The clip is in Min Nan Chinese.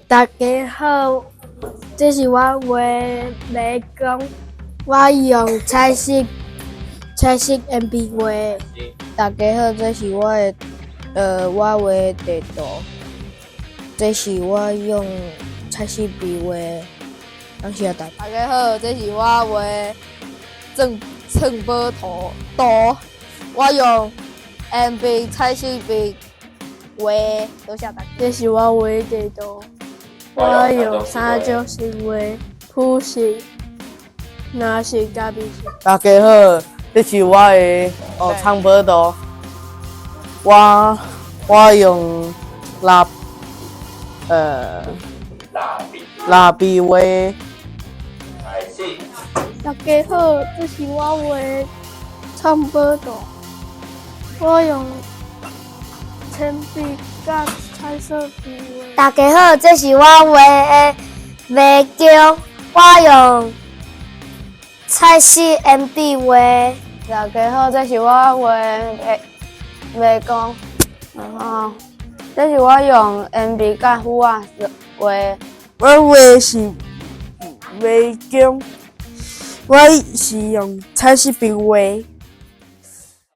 大家好，這是我畫的迷宮，我用彩色鉛筆畫。大家好，這是我畫的地圖，這是我用彩色筆畫的。感謝大家。大家好，這是我畫的藏寶圖，我用鉛筆、彩色筆畫。多謝大家。這是我畫的地圖，我用三種色畫，膚色、藍色佮米色。大家好，這是我的藏寶圖，我用蠟筆畫。大家好，這是我畫的藏寶圖，我用鉛筆佮彩色筆畫。大家好，這是我畫的迷宮，我用彩色鉛筆畫。大家好，這是我畫的迷宮，然後這是我用鉛筆佮筆仔畫。我畫的是迷宮，我是用彩色筆畫。